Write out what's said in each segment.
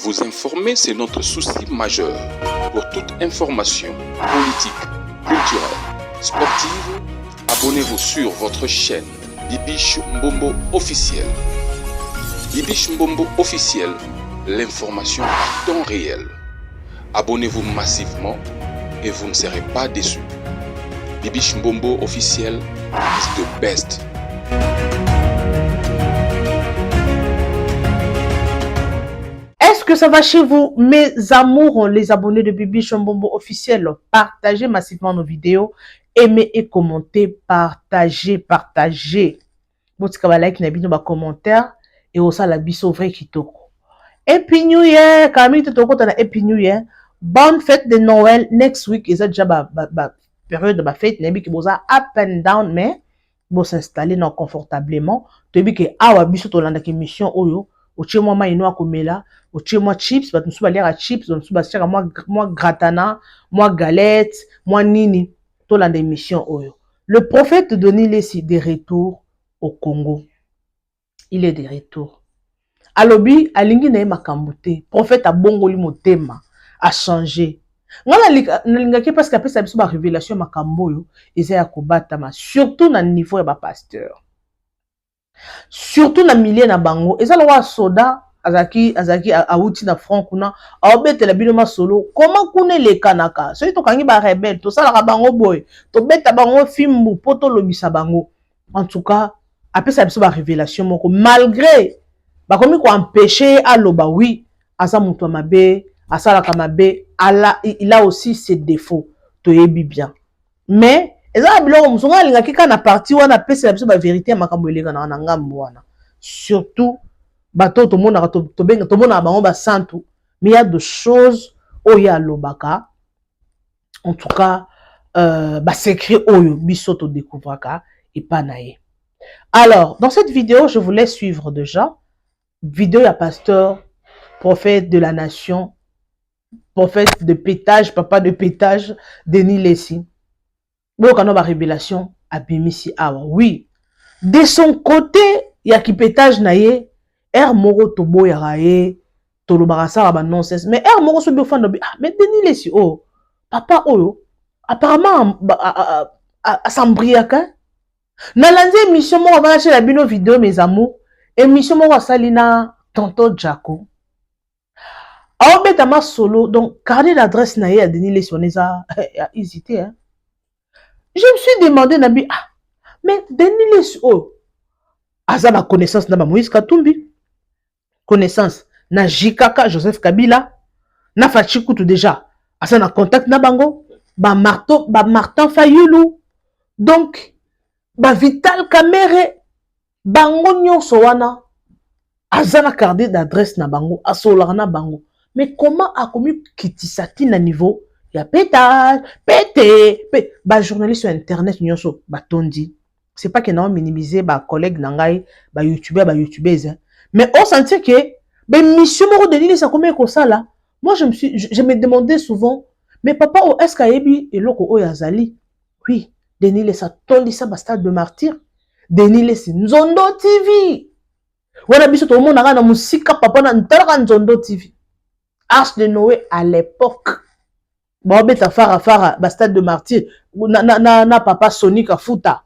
Vous informer, c'est notre souci majeur. Pour toute information politique, culturelle, sportive, abonnez-vous sur votre chaîne Bibiche Mbombo officiel. Bibiche Mbombo officiel, l'information à temps réel. Abonnez-vous massivement et vous ne serez pas déçus. Bibiche Mbombo officiel is the best. Est-ce que ça va chez vous, mes amours, les abonnés de Bibiche Mbombo officiel? Partagez massivement nos vidéos, aimez et commentez, partagez, partagez. Botika ba like na bino, ba commentaire et osala biso vrai kitoko. Happy New Year, kami tokota na Happy New Year. Bonne fête de Noël next week. Eza déjà ba période de ba fête, nayebi ke boza up and down, mais bo s'installer na confortablement. Toyebi ke awa biso tolandaka émission oyo, otie mwa mai no akomela, otie mwa chips, bato mosusu baliaka chips, bato mosusu batiaka mwa gratana, mwa galette, mwa nini, tolanda émission oyo. Le prophète Denis Lessi de retour au Congo. Il est de retour. Alobi alingi na ye makambo te. Prophète abongoli motema, a changé. Nga nalingaki parce que apesa biso barévélation, makambo oyo eza ya kobatama, surtout na niveau ya bapasteur, surtout na milieu na bango. Eza lokola soda azalaki awuti na front kuna, aobetela bino masolo koma kuna elekanaka. Soki tokangi barebelles, tosalaka bango boye, tobeta bango fimbu mpo tolobisa bango. En tout cas, apesa biso barévélation moko, malgré bakomi koempêcher aloba. Oui, aza moto ya mabe, asalaka mabe, ala, il a aussi ses défauts, toyebi bien, mais eza na biloko mosusu ngai alingaki kaka na partie wana apesela biso bavérité ya makambo elekanaka na ngambo wana, surtout bato oyo tomonaka, tobenga, tomonaka bango basantu, mais y a de choses oyo alobaka. En tout cas, basecret oyo biso todécouvraka epa na ye. Alors, dans cette vidéo, je vous laisse suivre déjà vidéo ya pasteur, prophète de la nation, prophète de pétage, papa de pétage, Denis Lessi. Boyoka barévélation abimisi awa. Oui, de son côté ya kipétage na ye, ere moko toboyaka ye, tolobaka asalaka banonsense, mais ere moko soki ofanda obi: ah, mais Denis Lessi oyo, papa oyo, apparemment asambriaka. Nalandi émission moko avant natiela bino vidéo, mes amours, émission moko asali na tonton Jaco, aobeta masolo. Donc carnet d'adresse na ye ya Denis Lessi wana eza ya easy te, hein? Je me suis demandé, nabi: ah, mais Denis Lessi oyo aza na connaissance na bamoïse Katumbi, connaissance na Jikaka Joseph Kabila, na Fatshi kutu déjà aza na contact na bango, bamartin ba Fayulu, donc baVital Kamerhe, bango nyonso wana aza na carnet d'adresse na bango, asololaka na bango. Mais comment akomi kitisa ntina niveau ya pétage pete pe bajournaliste ya internet nyonso batondi? C'est pas que na minimiser bacollègue na ngai, bayoutubeur, bayoutubeuse, mais osentir ke baémission moko Denis Lessi akomi kosala, moi je me demandais souvent: mais papa oyo, est ce que ayebi eloko oyo azali? Oui, Denis Lessi atondisa bastade de martyr. Denis Lessi, Nzondo TV wana biso tomonaka na mosika, papa na ntalaka Nzondo TV, Arche de Noé à l'époque, baobeta farafara bastade de martyr na papa Sonic Afuta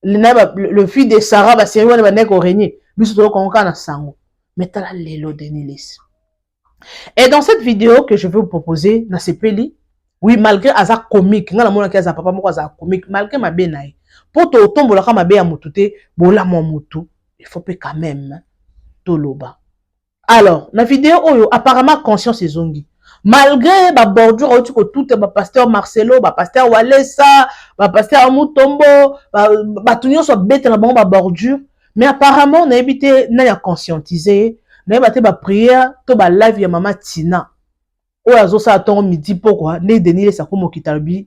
na le fils de Sarah, basérie wana bandeki korégner, biso toyokango kaka na sango. Mais tala lelo Denis Lessi. Et dans cette vidéo que je vais vous proposer, nasepeli, oui, malgré aza comique, nga namonaki aza papa moko aza comique malgré mabe na ye, mpo totombolaka mabe ya motu te, bolamu ya motu il faut mpe quand même toloba. Alors, na vidéo oyo, apparemment conscience ezongi, malgré babordure auti kotuta bapasteur Marcelo, bapasteur Walesa, bapasteur Mutombo, bato nyonso abetela bango babordure, mais apparemment nayebi te nani aconscientise ye, nayeba te, baprière to balive ya mama Tina oyo azosala ntongo, midi, pokwa, nde Denis Lessi akomokita, alobi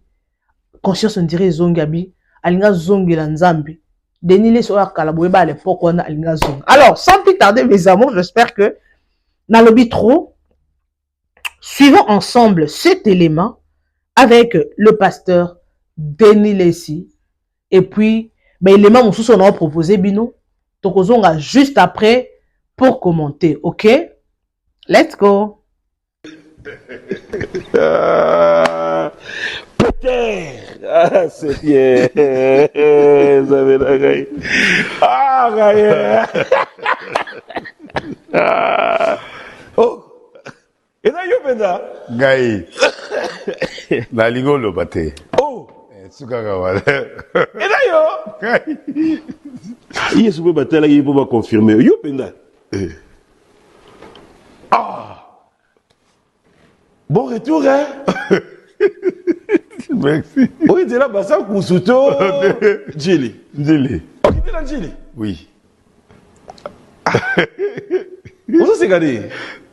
conscience on dirait ezongi, abi alingi azongela Nzambe. Denis Lessi oyo akala boyeba à l'époque wana alingi azonga. Alors, sans plus tarder, mes amours, j'espère que nalobi trop. Suivons ensemble cet élément avec le pasteur Denis Lessi et puis baélément mosusu on a proposé bino, tokozonga juste après pour commenter. Ok, let's go. Ah, Peter ah, c'est bien nzambe na ngai ah ngai ah. Oh eza yo mpenza ngai nalingi oloba te oh eh, sukaka wana eza yo ngai yesu mpe batalaki ye mpo baconfirme yo mpenza eh. Ah Bon retour hein. Merci. Oyo nzela basa kusu to Njili. Njili. Okiti na Njili? Oui. Ozoseka nini?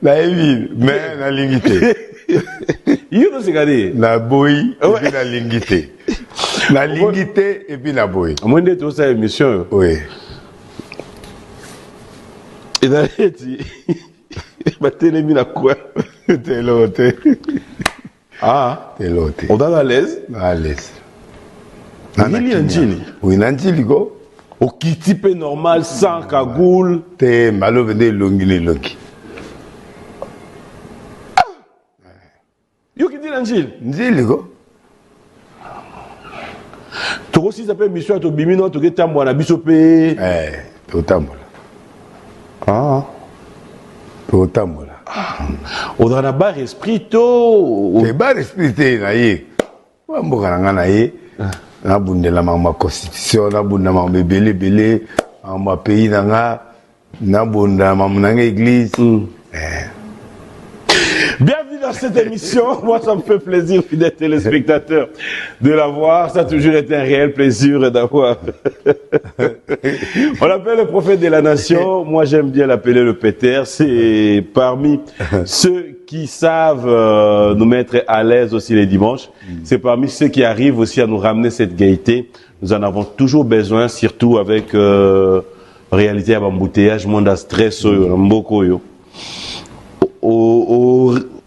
Nayebi mais nalingi te. Yo ozoseka nini? Naboyi et puis nalingi te. Nalingi te et puis naboyi. Omoni nde tosala émission oyo. Oui. Ezali eti batelemi na coin. Te eloko te. Ah. Te eloko te. Oza à l'aise? À l'aise. Nini na Njili? Oui, na Njili ko. Okiti pe normal sans cagoule. Te mbalo nde elongi na elongi. Yo okiti na Njili? Njili ko. Tokosilisa pe mission ya tobimi no toke tambola na biso pe. Eh, totambola. Ah. Totambola. Ah. Ozala na bar esprit to te bar esprit te na ye. Wa mboka na nga na ye. Ah. Nabundela makambo ya constitution, nabunda makambo ebele ebele, makambo ya pays na nga. Nabunda mamu na nga église. Mm. Eh. Bienvenue dans cette émission. Moi, ça me fait plaisir, fidèles téléspectateurs, de la voir. Ça a toujours été un réel plaisir d'avoir. On l'appelle le prophète de la nation. Moi, j'aime bien l'appeler le Péter. C'est parmi ceux qui savent euh, nous mettre à l'aise aussi les dimanches. C'est parmi ceux qui arrivent aussi à nous ramener cette gaieté. Nous en avons toujours besoin, surtout avec... Euh, Realite ya ba embouteillages monde ya stress oyo na mboka oyo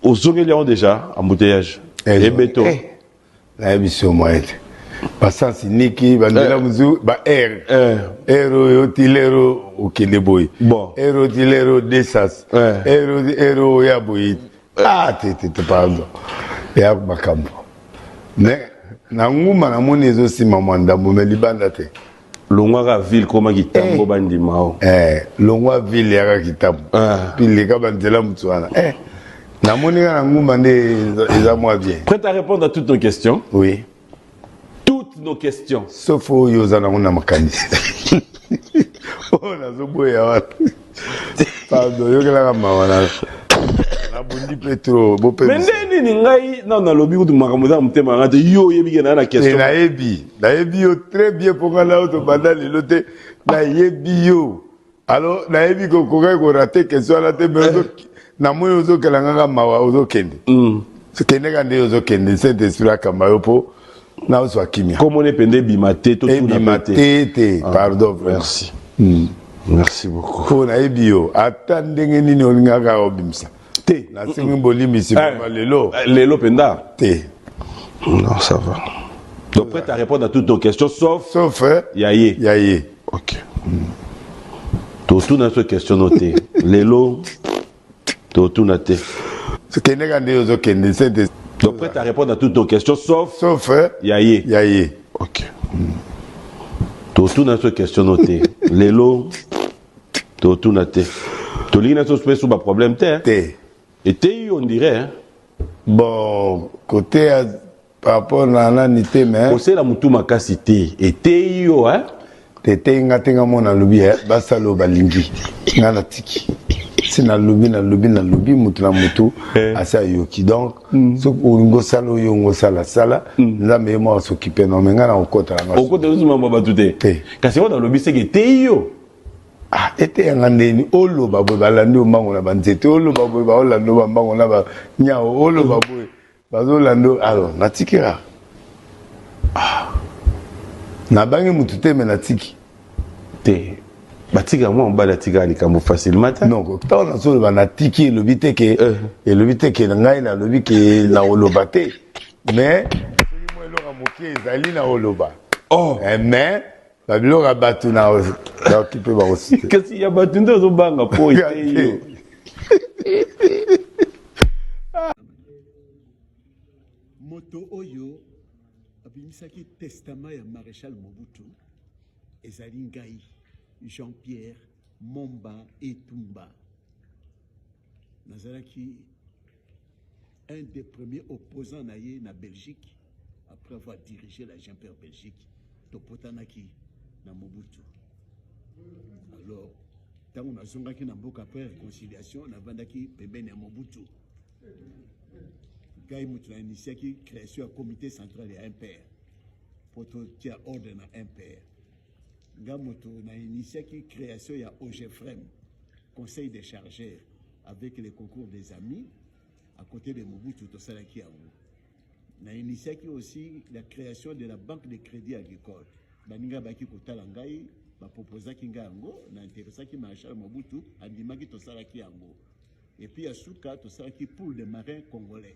ozongeli yango déjà embouteillage ebeto eh, nayebi so moyen te basansi niki banzela eh. mosusu ba aire eh. aire oyo ti lero okende boye aire oyo ti lero desas aire oyo ya boye ah te te te pardon ya makambo mais na nguma namoni ezosimba mwa ndambo me libanda te Longwa kaka ville koma kitambo eh. bandima o. Eh, longwa ville yaka kitambo. Ah. Puis leka ba nzela mutu wana. Eh. Namoni kaka na ngumba nde eza mwa bien. Prête à répondre à toutes nos questions? Oui. Toutes nos questions. Sauf oyo oza nango na makanisi. Oyo nazoboya wana. Pardon, yokelaka mawa na nabundi mpe trop bope. Mais nde nini ngai nano nalobi kutu makambo eza na motema na ngai te yo oyebi ke naa na question. Nayebi, nayebi yo très bien mpo ngai na yo tobanda lelo te nayebi yo. Alors nayebi kokokaki korate question wana te mais eh. namoni ozokela ngaka mawa ozokende. Mm. Kendeka nde ozokende Saint Esprit akamba yo mpo nazwa kimia. Komona epende ebima te to ebima te te ah, pardon merci. Mm. Merci beaucoup. Mpo nayebi yo ata ndenge nini olingaka obimisa te nasengi bolimbisi eh, lelo eh, lelo mpenza te non ça va donc prête à répondre à toutes nos questions sauf sauf eh, ya ye ya ye ok mm. totuna so question no te lelo totuna te kendeka nde ozokende sente donc prête à répondre à toutes nos questions sauf sauf eh, ya ye ya ye ok mm. totuna so question no te lelo totuna te tolingi na so mpe so baproblème te te eteyi on dirait hein? bon côté ya par rapport na nani te mais kosela motu makasi te eteyi yo hein? te eteyi nga te nga mona alobi eh, basala oyo balingi nga natiki si nalobi nalobi nalobi motu na motu eh. asi ayoki donc mm. soki olingi osala oyo ongo osala sala mm. nzambe ye moko asokipe no me ngai nakokota nanga okota lisusu mambo ya bato te te kasi oyo nalobi seke eteyi yo ah eteya nga ndeni oloba boye balandi yo mbango na banzete oloba boye baolanda yo bambango na banyao oloba boye bazolanda yo alors natiki kaka ah. nabangi motu te me natiki te batika mwa mobali atikaka likambo facilement te non ntango nazoloba natiki elobi te ke eh. elobi te ke ngai nalobi ke nakoloba te mais soki mwa eloko moke ezali nakoloba oh. Eh, mais babiloko ya bato na okipe bango te kasi ya bato nde ozobanga mpo eteyi yo. Moto oyo abimisaki testament ya Maréchal Mobutu ezali ngai, Jean-Pierre Momba Etumba. Nazalaki un des premiers opposants na ye na Belgique après avoir dirigé la Jean-Pierre Belgique. Topotanaki na Mobutu. Alors, ntango nazongaki na mboka après réconciliation, navandaki pembeni ya Mobutu. Ngai moto na initiaki création ya comité central ya MPR po totia ordre na MPR. Ngai moto na initiaki création ya OGEFREM, conseil des chargeurs, avec le concours des amis à côté de Mobutu. Tosalaki yango. Na initiaki aussi la création de la Banque de crédit agricole. Baninga bayaki kotala ngai, baproposaki ngai yango, na intéressaki Maréchal Mobutu, andimaki, tosalaki yango. Et puis ya suka, tosalaki Pool de marins congolais.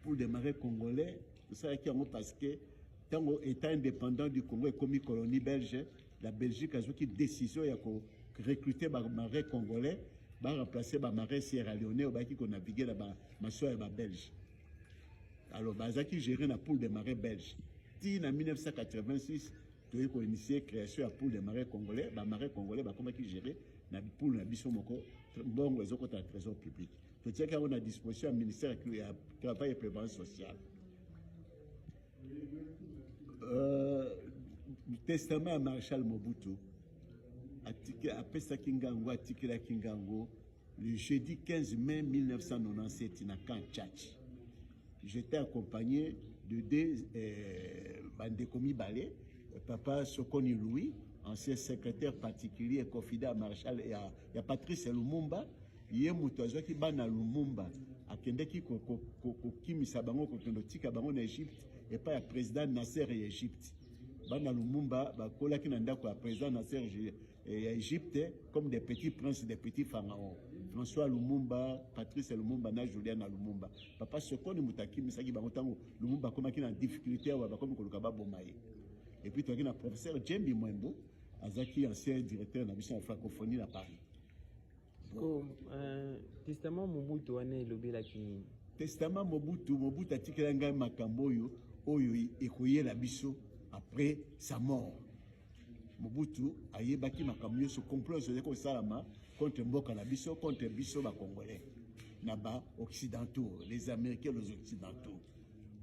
Pool de marins congolais, tosalaki yango parce que ntango État indépendant du Congo ekomi colonie belge, la Belgique azwaki décision ya korecruter bamarins congolais, baremplacer bamarins sierra léonais oyo bayaki konavigue na masuwa ya babelge. Alors bazalaki géré na Pool de marins belge ti na 1986. Toyei koinitier création ya Pool de marins congolais. Bamarins congolais bakomaki géré na pool na biso moko. Mbongo ezokota na Trésor public. Totiaki yango na disposition ya ministère ya Travail et Prévoyance sociale. Testament ya Maréchal Mobutu apesaki ngango, atikelaki ngango le jeudi 15 mai 1997 na camp Tshatshi. J'étais accompagné de deux bandeko mibale, papa Sokoni Louis, ancien secrétaire particulier et confident maréchal ya Patrice Lumumba. Ye moto azwaki bana Lumumba, akendeki kokimisa bango, kokende kotika bango na Égypte epai ya président Nasser ya Égypte. Bana Lumumba bakolaki na ndako ya président Nasser ya Égypte comme des petits princes, des petits pharaons, François Lumumba, Patrice Lumumba na Juliana Lumumba. Papa Sokoni moto akimisaki bango ntango Lumumba akomaki na difficulté awa, bakomi koluka baboma ye. Et puis toyaki na professeur Djembi Mwembo, azalaki ancien directeur na biso ya Francophonie na Paris. Ko testament Mobutu wana elobelaki nini? Testament Mobutu, Mobutu atikela ngai makambo oyo ekoyela biso après sa mort. Mobutu ayebaki makambo nyonso, complot nyonso ezali kosalama contre mboka na biso, contre biso bacongolais, na baoccidentaux, les Américains, les Occidentaux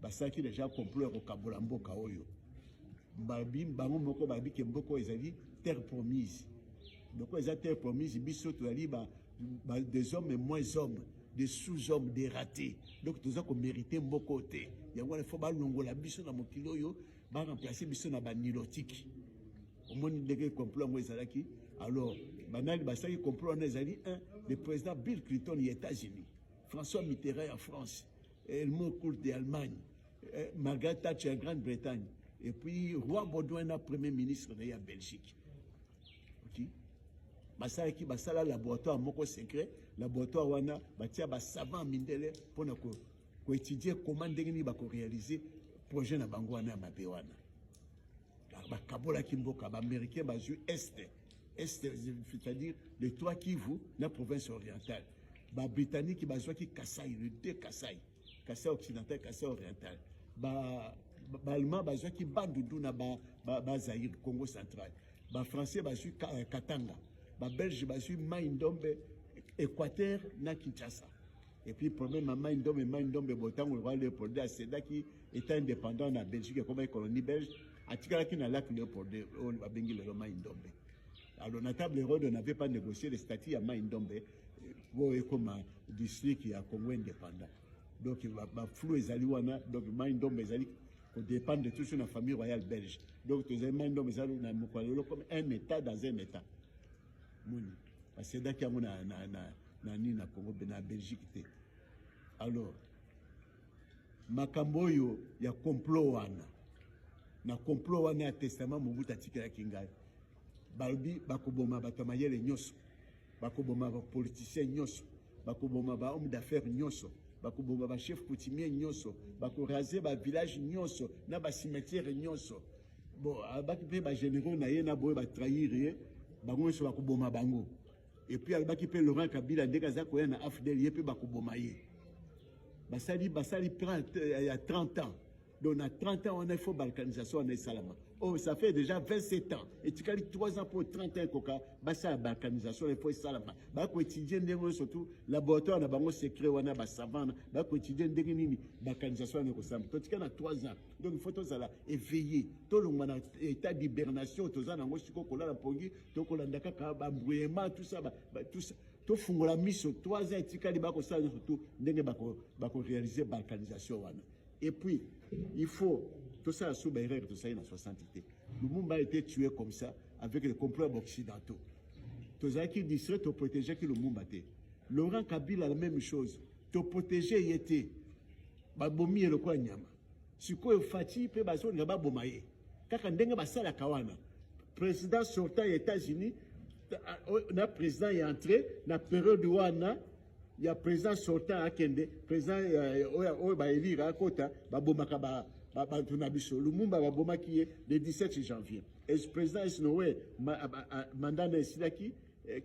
basalaki déjà complot ya kokabola mboka oyo. Babi bango moko babi ke mboka oyo ezali terre promise. Donc eza terre promise, biso tozali des hommes moins hommes, des sous-hommes, des ratés. Donc toza komérite mboka oyo te. Yango wana, faut balongola biso na mokili oyo, baremplace biso na banilotique. Omoni ndenge complot yango ezalaki. Alors banani basalaki complot wana? Ezali un, le président Bill Clinton ya États-Unis, François Mitterrand ya France, Helmut Kohl de Allemagne, Margaret Thatcher ya Grande-Bretagne et puis roi Baudouin na premier ministre na ye ya Belgique. Ok, basalaki, basala laboratoire moko secret. Laboratoire wana, batia basavant mindele mpona koétudier koma ndenge nini bakoréaliser projet na bango wana ya mabe wana. Bakabolaki mboka. Baaméricain bazwi est, c'est-à-dire les trois Kivu na province orientale. Babritannique bazwaki Kasai, le deux Kasai, Kasai occidental, Kasai oriental. Baallemand bazwaki Bandundu na Bazaïre, Congo central. Bafrançais bazwi Katanga. Babelge bazwi Mai Ndombe, Équateur na Kinshasa. Et puis problème ya Mai Ndombe, Mai Ndombe, botango le roi Léopold acédaki État indépendant na Belgique, ekomaki colonie belge, atikalaki na lac Léopold oyo babengi lelo Mai Ndombe. Alors na table ronde, on n'avait pas négocié le statut ya Mai Ndombe po ekoma district ya Congo indépendant. Donc baflou ezali wana. Donc Mai Ndombe ezali kodépendre toujours na famille royale belge. Donc tozali, Mai Ndombe ezali na mokolo lelo comme un État dans un État. Moni bacédaki yango na nini, na Congo, na Belgique te. Alors makambo oyo ya complot wana, na complot wana ya testament Mobutu atikelaki ngai, balobi bakoboma bato ya mayele nyonso, bakoboma bapoliticien nyonso, bakoboma bahomme d'affaires nyonso, bakoboma bachef coutumier nyonso, bakoraser bavillage nyonso na bacimetière nyonso. Bon, alobaki mpe bagénéraux na ye na boye batrahir ye, bango nyonso bakoboma bango. Et puis alobaki mpe Laurent Kabila, ndenge aza koya na AFDL, ye mpe bakoboma ye. Basali basali plan ya 30 ans. Donc na 30 ans wana il faut balkanisation wana esalama. Oh, ça fait déjà 27 ans. Etikali 3 ans pour 30 ans ekoka basala balkanisation il faut esalama. Ba ko étudier ndenge oyo surtout laboratoire na bango secret wana ba savant ba ko étudier ndenge nini balkanisation wana ekosalama. Totika na 3 ans. Donc il faut tozala éveillé. Tolongwa na état d'hibernation toza nango sikoyo kolala pongi tokolanda kaka ba embrouillement tout ça ba, tout ça. Tofungola miso 3 ans etikali bakosala nyonso tu ndenge bako réaliser balkanisation wana. Et puis il faut tosala so ba erreur tosali na 60 te. Lumumba a été tué comme ça avec les complots occidentaux. Tozalaki distrait, toprotégeaki Lumumba te. Laurent Kabila, la même chose, toprotéger ye te, babomi ye lokola nyama. Sikoyo Fatshi mpe bazolinga baboma ye kaka ndenge basalaka wana. Président sortant ya États-Unis na président ya entrée na période wana ya président sortant akende, président oyo baélire akota, babomaka bato na biso. Lumumba babomaki ye le 17 janvier. Président Eisenhower, mandat na esilaki,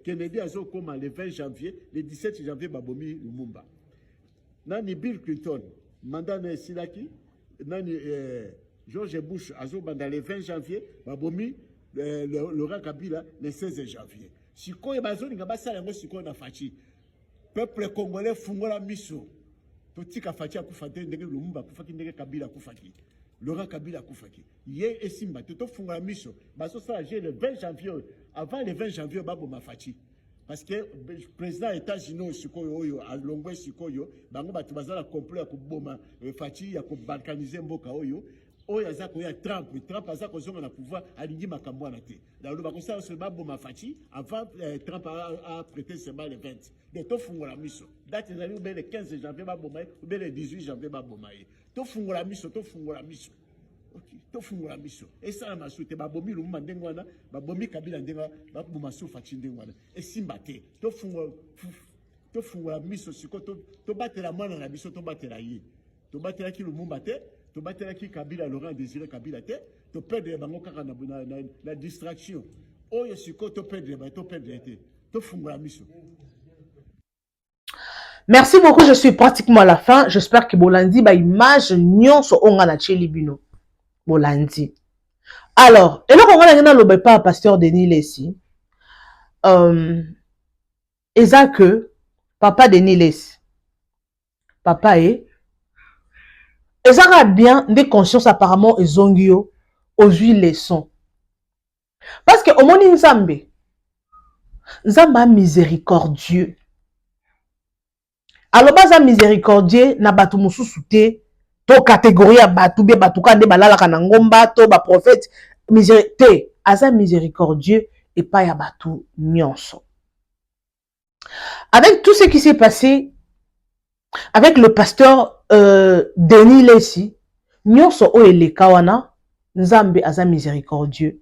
Kennedy azokóma le 20 janvier, le 17 janvier babomi Lumumba. Nani, Bill Clinton, mandat na esilaki, nani, George Bush azobanda le 20 janvier, babomi Laurent Kabila le 16 janvier. Sikoyo bazolinga basala yango sikoyo na Fatshi. Peuple congolais, fungola miso. Totika Fatshi akufa te ndenge Lumumba akufaki, ndenge Kabila akufaki, Laurent Kabila akufaki ye, esimba te. Tofungola miso. Bazosala jeu le 20 janvier oyo, avant le 20 janvier baboma Fatshi, parce que président ya États-Unis oyo sikoyo oyo alongwe sikoyo, bango bato baza na complot ya koboma Fatshi, ya kobalkaniser mboka oyo. Oyo aza koya Trump, Trump aza kozonga na pouvoir, alingi makambo wana te. Donc bakosala so baboma Fatshi avant Trump a prêter serment le 20. Donc tofungola miso, date ezali ou bien le 15 janvier baboma ye, ou bien le 18 janvier baboma ye. Tofungola miso, tofungola miso, tofungola miso. Esalama su te. Babomi Lumumba ndenge wana, babomi Kabila ndenge wana, baboma su Fatshi ndenge wana, esimba te. Tofungola, tofungola miso sikoyo, tobatela mwana na biso, tobatela ye. Tobatelaki Lumumba te, tobatelaki Kabila, Laurent Désiré Kabila te, toperdre bango kaka na distraction oyo. Sikoyo toperdre bango, toperdre te, tofungola miso. Merci beaucoup, je suis pratiquement à la fin. J'espère que bolandi ba image nyonso oyo nga natieli bino. Bolandi. Alors, eloko nga na naloba pa pasteur Denis Lessi. Eza que papa Denis Lessi. Papa e ezaka bien nde conscience apparemment ezongi yo, ozwi leçon. Parce que omoni Nzambe, Nzambe a miséricordieux. Aloba aza miséricordieux na bato mosusu te, to catégorie ya bato bie bato kaka nde balalaka na ngomba to baprophète te. Aza miséricordieux epai ya bato nyonso. Avec tout ce qui s'est passé avec le pasteur Denis Lessi, nyonso oyo eleka wana, Nzambe aza miséricordieux.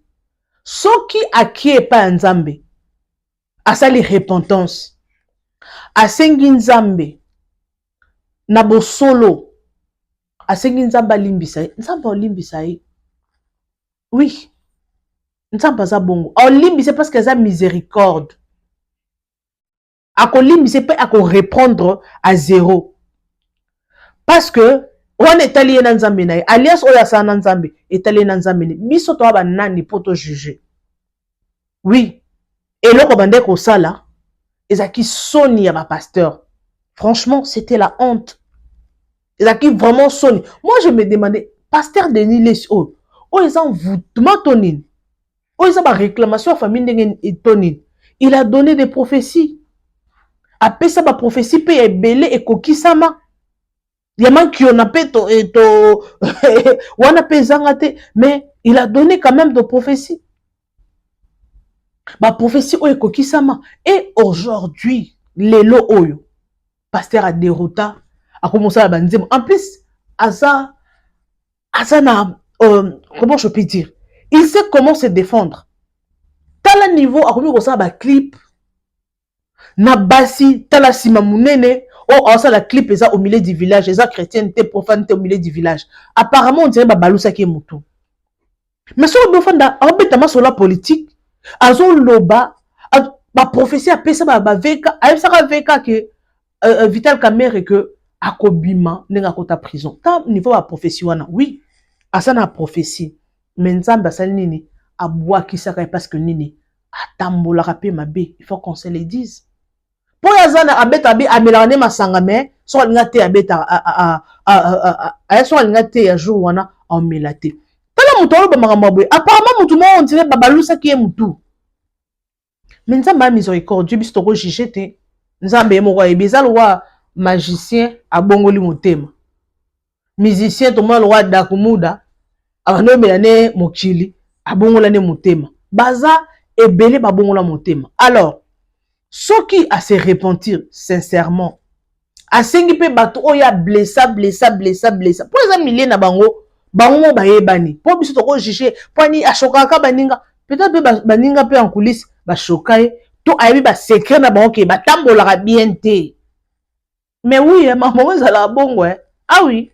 Soki akie epai ya Nzambe, asali repentance, asengi Nzambe na bosolo, asengi Nzambe alimbisa ye, Nzambe alimbisa ye. Oui, Nzambe aza bongo, alimbisa parce que aza miséricorde. Akolimbisa mpe akoreprendre à zéro, parce que wana etali ye na Nzambe na ye. Alliance oyo asala na Nzambe etali ye na Nzambe ne. Biso toya banani mpo tojuge? Oui, eloko bande kosala ezalaki soni ya bapasteur. Franchement, c'était la honte, ezalaki vraiment soni. Moi, je me demandais, pasteur Denis Lessi oyo, oyo eza envoûtement to nini? Oyo eza baréclamation ya famille ndenge to nini? Il a donné des prophéties, apesa baprophétie mpe ya ebele ekokisama, ya makiona mpe to wana mpe ezanga te, mais il a donné quand même de prophéties, baprophétie oyo ekokisama. Et aujourd'hui, lelo oyo, pasteur adérouta, akomosala banzembo. En plus aza na comment je peux dire, il sait comment se défendre. Tala niveau akomi kosala baclip na basi. Tala nsima monene oyo aosala clip, eza au milieu du village, eza chrétienne te, profane te, au milieu du village. Apparemment on dirait babalusaki ye motu. Mais soki bofanda, aobeta masolo ya politique, azoloba baprophétie apesa baveka, ayebisaka veka ke Vital Kamerhe ke Akobima ndenge akota prison. Ta niveau ba prophétie wana, oui, aza na prophétie, mais Nzambe asali nini? Abwakisaka ye parce que nini? Atambolaka mpe mabe. Il faut qu'on se le dise. Mpo oyo aza na abeta be, amelaka nde masanga, mais soki alinga te abeta, aya soki alinga te ya jour wana aomela te. Tala moto aloba makambo ya boye, apparemment motu moko on dirait babalusaki ye motu. Mais Nzambe ya miséricordieux, biso tokojuge te, Nzambe ye moko ayebi. Eza lokwa magicien abongoli motema musicien, tomona lokwa Dakumuda abandi omela ne mokili, abongola nde motema. Baza ebele babongola motema. Alors soki ase repentir sincèrement, asengi mpe bato oyo ablessa, blessa, blessa, blessa, mpo eza milieu na bango, bango mo bayebani. Mpo biso tokojuge mpo ani ashokaka baninga, peut-être mpe baninga mpe en coulisse bashoka ye, to ayebi basecret na bango ke batambolaka bien te. Mais oui, mama ezalaka bongo. Ah oui,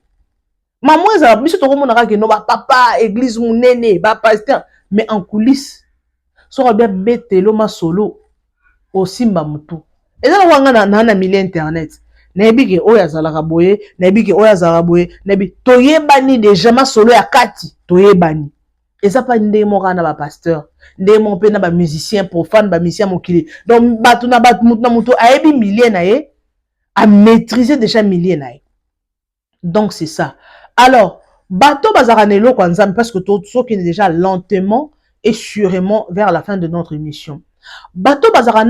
mama ezala biso tokomona kaka no bapapa église monene, bapasteur, mais en coulisse soki abi abetelo masolo, osimba motu. Eza na wanga na milieu internet, nayebi ke oyo azalaka boye, nayebi ke oyo azalaka boye, nayebi, toyebani déjà, masolo ya kati toyebani. Eza mpa ndenge moko kaka na bapasteur, ndenge moko mpe na bamusicien profane, bamusicien mokili. Donc bato na bato, motu na motu ayebi milieu na ye, amaîtrise déjà milieu na ye. Donc c'est ça. Alors bato bazalaka na eloko ya Nzambe, parce que tozokende déjà lentement et sûrement vers la fin de notre émission, bato bazalaka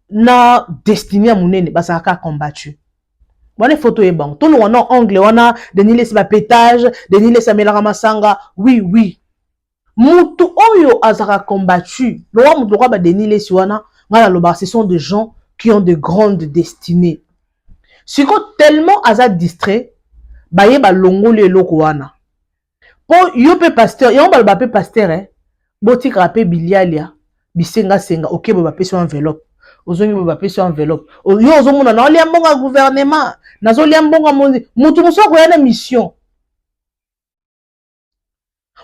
na destinée ya monene, bazalaka combattu. Wana ifo toyeba yango. Tolongwa na angle wana Denis Lesi, bapétage Denis Lesi amelaka masanga. Oui, mutu oyo azalaka combattu lokwa mutu lokwa baDenis Lesi wana, ngai nalobaka ce sont des gens qui ont de grandes destinées. Siko tellement aza distrait, baye balongoli eloko wana. Mpo yo mpe pasteur yango, baloba mpe pasteur, botikaka mpe bilialia, bisengasenga. Oke boye, bapesi yo enveloppe, ozongi boye, bapesi yo enveloppe. Yo ozomona naolia mbongo ya gouvernement, nazolia mbongo ya mondi. Motu mosusu akoya na mission,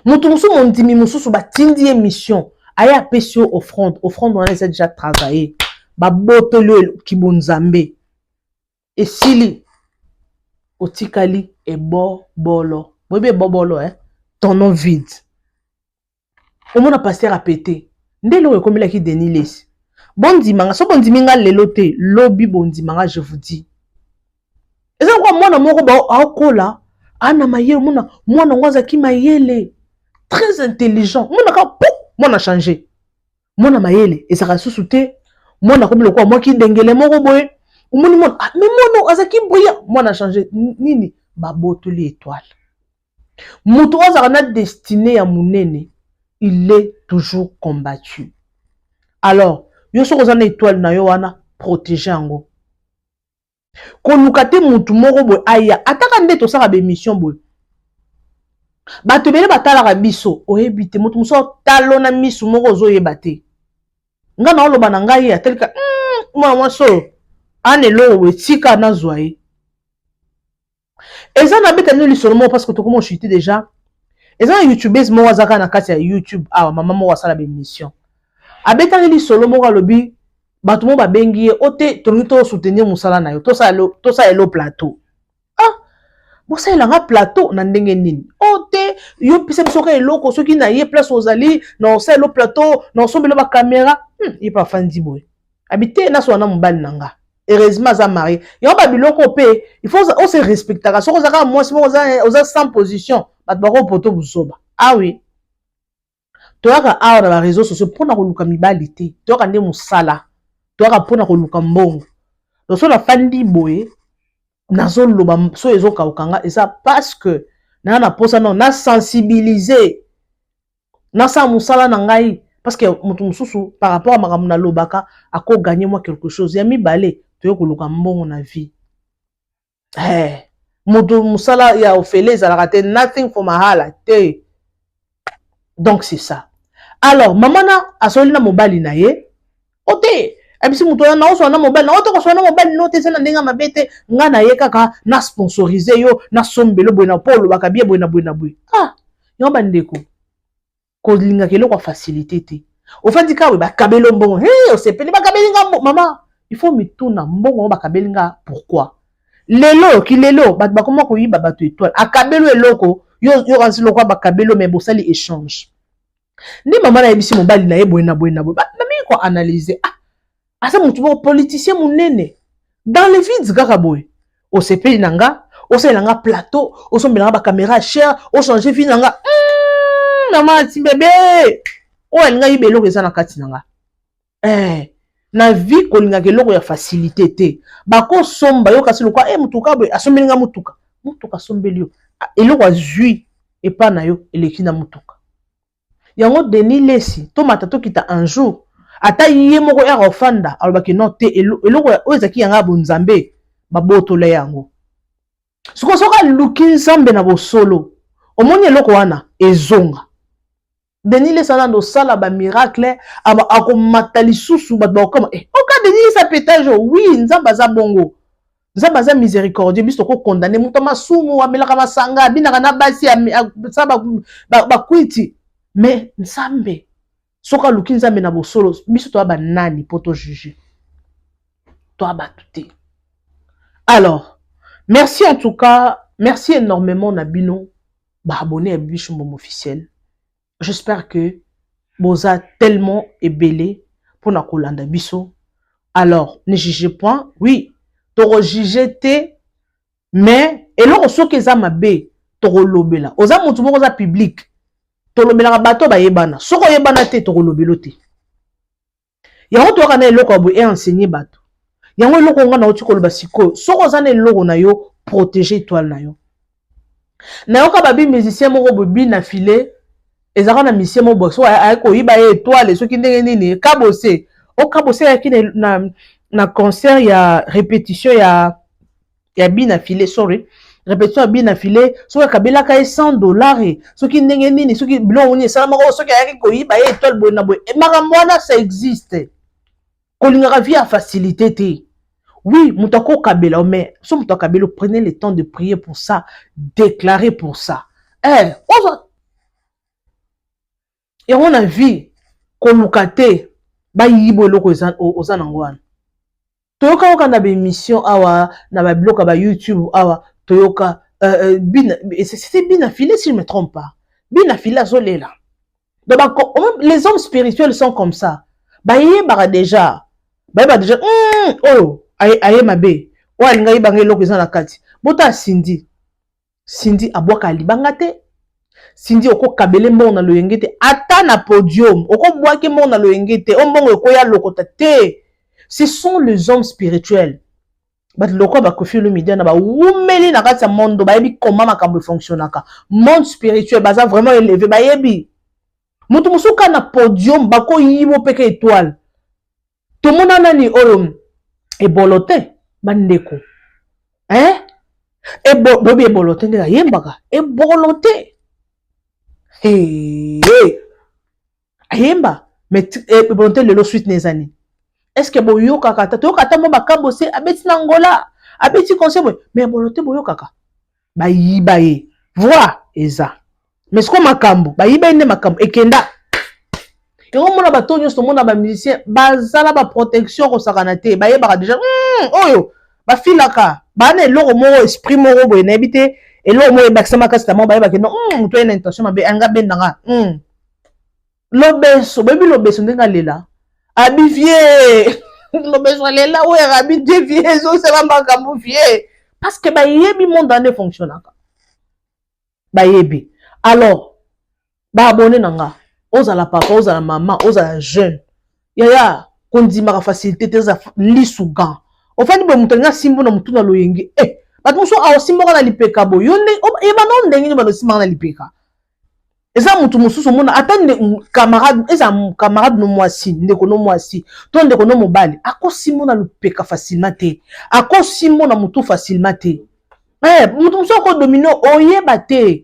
motu mosusu, mondimi mosusu batindi ye mission, aye apesi yo offrande. Offrande wana eza déjà travaillé, babotoli oyo kibonzambe esili, otikali ebobolo. Boyebi ebobolo, eh? Tonneau vide. Omona pasteur apete nde eloko ekomelaki Denis Lesi. Bondimanga, so bondimi nga lelo te, lobi bondimanga. Je vous dis, eza lokola mwana moko aokola ana mayele. Omona mwana yango azalaki mayele, très intelligent, mwana kaka po mwana change, mwana mayele ezalaka lisusu te. Mwana akomi lokola mwaki dengele moko boye. Omoni mwana, ah, mais mwana azalaki brillant, mwana change nini? Babotoli étoile. Moto oyo azalaka na destinée ya monene, il est toujours combattu. Alors yo soki oza na étoile na yo wana, protège yango. Koluka te motu moko boye aya ataka nde tosalaka baémission boye, bato ebele batalaka biso. Oyebi te moto mosusu otalo na misu moko, ozoyeba te. Nga na oloba na ngai atelika mwana mwasi oyo ana eloko boye, tika nazwa ye. Eza na beta nino lisolo moko, parce que tokoma ochuter déjà. Eza na youtubeuse moko aza kaka na kati ya YouTube awa, mama moko asala baémission, abetaki lisolo moko. Alobi bato moko babengi ye o te, tolingi tosoutenir mosala na yo, tosala elo plateau. Ah, bosalelanga plateau na ndenge nini? O te, yo pesa biso ka eloko, soki na ye place ozali na osala elo plateau, na osombela bacaméra. Ye mpe afandi boye, abi te, nasola na mobali na nga. Heureusement aza marié. Yango babiloko mpe il faut ose respectaka. Soki oza kaka mwasi moko oza sans position, bato bakopoto buzoba. Ah oui, toyaka awa na baréseau sociaux mpona koluka mibali te, toyaka nde mosala, toyaka mpona koluka mbongo. Donc so nafandi boye, nazoloba so ezokauka nga, eza parce que naa na posa no nasensibilize, nasala mosala na ngai, parce que moto mosusu par rapport a makambo nalobaka akoganye mwa quelque chose. Ya mibale, toye koluka mbongo na vie. Hey, moto mosala ya ofele ezalaka te, nothing for mahala te. Donc c'est ça. Alors mama na asoli na mobali na ye o te, abisi moto oyo naoswana na mobali na o te, koswana na mobali no te, eza na ndenge ya mabe te. Ngai na ye kaka na sponsorise yo, nasombelo boye na mpo olobaka bie boye na boye na boye. Ah, yango bandeko, kolingaka eloko ya facilité te. Ofandi kaka boye, bakabeli mbongo, hey, osepeli, bakabeli nga. Mama, il faut mituna mbongo yango bakabeli nga pourquoi? Lelo kilelo bato bakoma koyiba bato étoile, akabelo eloko yo yo kanisi lokwa bakabelo, mais bosali échange. Nde mama nayebisi mobali na ye boye na boye na boye, bamingi koanalyse. Ah, aza motu moko politicien monene dans le vide kaka boye. Osepeli na nga, osalela nga plateau, osombela nga bacaméra cher, ochange vie na nga. Mama ati bebe oyo alinga yiba eloko eza na kati na nga. Na vie kolingaka eloko ya facilité te. Bakosomba yo kasi lokwa motuka boye, asombeli nga motuka. Motuka asombeli yo, eloko azwi epa na yo eleki na motuka yango. Denis Lesi, tomata tokita, un jour ata ye moko ere ofanda alobaki non te, eloko oyo ezalaki yanga ya bonzambe, babotola yango. Sikoyo soki aluki Nzambe na bosolo, omoni eloko wana ezonga. Denis Lesi alanda osala bamiracle, akomata lisusu, bato bakokama oka Denis Lesi apetage. Oui, Nzambe aza bongo, Nzambe aza miséricordieux. Biso tokokondane moto masumu, amelaka masanga, abinaka na basi, asala bakwiti, mais Nzambe, soki aluki Nzambe na bosolo, biso toya banani mpo tojuge? Toya bato te. Alors merci, en tout cas merci énormément na bino baabonné ya Bibiche Mbombo officiel. J'espère que boza tellement ebele mpona kolanda biso. Alors ne jugez point. Oui, tokojuge te, mais eloko soki eza mabe, tokolobela. Oza motu moko oza public, tolobelaka bato bayebana. Soki oyebana te, tokolobela te. Yango toyaka na eloko ya boye eenseigner bato yango. Eloko nga nauti koloba sikoyo, soki oza na eloko na yo, protéger étoile na yo. Nayoka babi musicien moko boye bina file, ezalaka na musicien moko boye, so ayaki koyiba ye étoile soki ndenge nini. Kabose o Kabose ayaki na concert ya répétition ya bina file, sorry, répétition ya bina file. Soki akabelaka ye 100 $, soki ndenge nini, soki biloko nini esalamaka, soki ayaki koyiba ye étoile boye na boye. Makambo wana, ça existe. Kolingaka vie ya facilité te. Oui, moto akokabela, mais so moto akabela, prenez le temps de prier pour ça, déclarer pour ça. Ozwa yango na vie, koluka te bayiba eloko oza nango wana. Toyoka yoka na baémission awa, na babiloko ya baYouTube awa, toyoka bina, c'était Bina File si je me trompe pas, Bina File azolela. Donc les hommes spirituels sont comme ça, bayebaka déjà, bayebaka déjà oyo aye mabe, oyo alinga yebanga eloko eza na kati. Bota Cindy, Cindy abwaka libanga te. Cindy, okokabele mbongo na loyenge te, ata na podium okobwaki mbongo na loyenge te, o mbongo ekoya lokota te. Ce sont les hommes spirituels, bato lokola baKoffi Olomide na bawumeli na kati ya monde, bayebi koma makambo efonctionnaka. Monde spirituel, baza vraiment élevé, bayebi. Moto mosusu kaka na podium bakoyiba opeka étoile. Tomona nani oyo ebolo te, bandeko, hein? Boyebi ebolo te ndenge ayembaka? Ebolo te, hey, hey. Ayemba, mais ebolo te. Lelo suite na eza nini? Est ce que boyokaka? Ata toyoka ata mo bakambo se abeti na Ngola, abeti conseil boye, mais ebolo te boyokaka. Bayiba ye voi eza, mais sikoyo makambo bayiba ye nde makambo ekenda yango. Mona bato nyonso, tomona bamusicien bazala baprotection kosakana te, bayebaka déjà oyo bafilaka baa na eloko moko, esprit moko boye, nayebi te, eloko moko ebakisa makasi na bango, bayebaki no moto aye na intention mabe, anga bendanga. Lobeso, boyebi lobeso ndenge alela, abi vie lobeso alela oyo abi te vie ezosala makambo vie, parce que bayebi monde wana efonctionnaka, bayebi. Alors baabonné na nga, ozala papa, ozala mama, ozala jeune, yaya, kondimaka facilité te. Eza lisu gan ofandi boye, moto alingi asimbo na motu na loyenge. Bato mosusu aosimboka na lipeka boye, yo yeba no ndenge nini banosimbaka na lipeka. Eza motu mosusu omona ata camarade, eza camarade no mwasi, ndeko no mwasi to ndeko no mobali, akosimbo na lopeka facilement te, akosimbo na motu facilement te. Motu mosusu akodomine, oyeba te.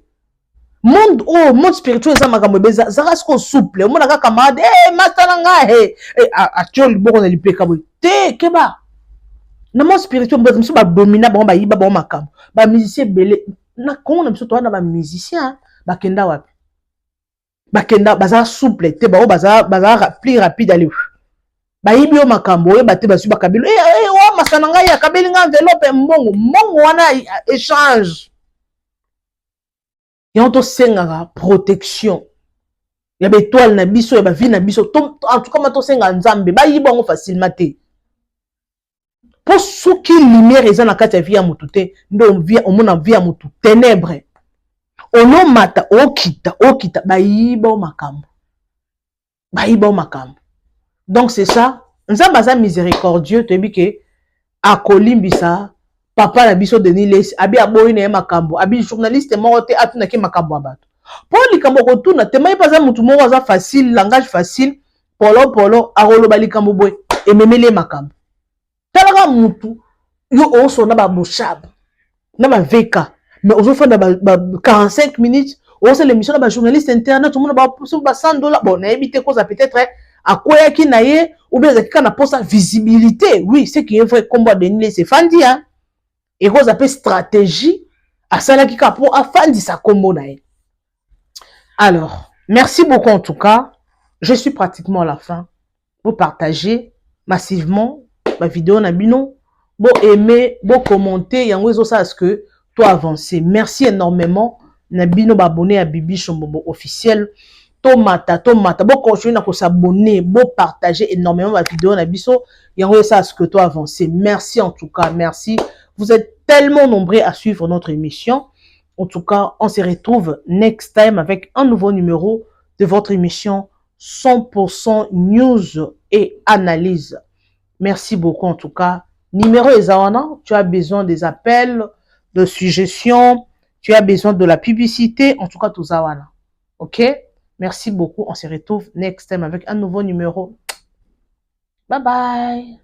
Monde oyo, monde spirituel, eza makambo ebe. Zaka sikoyo souple, omonaka camarade, masta na nga, atio liboko na lipeka boye te. Keba na monde spirituel, bato mosusu badomina bango, bayiba bango makambo. Bamusicien ebele na Kongo na biso, toza na bamusicien, bakenda wapi? Bakenda, baza souple te. Bango baza plus rapide. Ale. Bayibi yo makambo, oyeba te, bazwi, bakabeli. Eh, eh, owa masa na ngai akabeli nga enveloppe, mbongo, mbongo wana échange. Yango tosengaka protection ya baétoile na biso, ya bavie na biso. En tout cas, ma tosenga Nzambe bayiba yango facilement te, mpo soki lumière eza na kati ya vie ya motu te, nde omona vie ya motu ténèbre. Olomata, okita, okita, bayiba o makambo, bayiba o makambo. Donc c'est ça. Nzambe aza miséricordieux, toyebi ke akolimbisa papa na biso Denis Lesi. Abi aboyi na ye makambo, abi journaliste moko te atunaki makambo ya bato, mpo likambo kotuna tema ye mpe aza motu moko aza facile, langage facile, polo polo, akoloba likambo boye, ememeli ye makambo. Talaka mutu yo osona baboshab na baveka, mais ozofanda ba 45 minutes, osala émission na bajournaliste internet, omona ba 100 $. Bon, nayebi te, koza peut-être akweyaki na ye ou bien azalaki kaka na mposa visibilité. Oui, ce qui est vrai, kombo ya Denis Lesi efandi ya ekozwa mpe stratégie asalaki kaka mpo afandisa kombo na ye. Alors, merci beaucoup. En tout cas, je suis pratiquement à la fin. Vous partagez massivement bavideo na bino, bo aimer, bo commenter, yango ezosala ce que to avancer. Merci énormément na bino baabonné ya Bibi Shombombo officiel. Tomata, tomata, bocontinue na kos'abonner, bopartager énormément bavideo na biso, yango esala ce que to avancer. Merci en tout cas, merci. Vous êtes tellement nombreux à suivre notre émission. En tout cas, on se retrouve next time avec un nouveau numéro de votre émission 100% news et analyse. Merci beaucoup en tout cas. Numéro eza wana, tu as besoin des appels, de suggestions, tu as besoin de la publicité, en tout cas toza wana. Ok? Merci beaucoup. On se retrouve next time avec un nouveau numéro. Bye bye.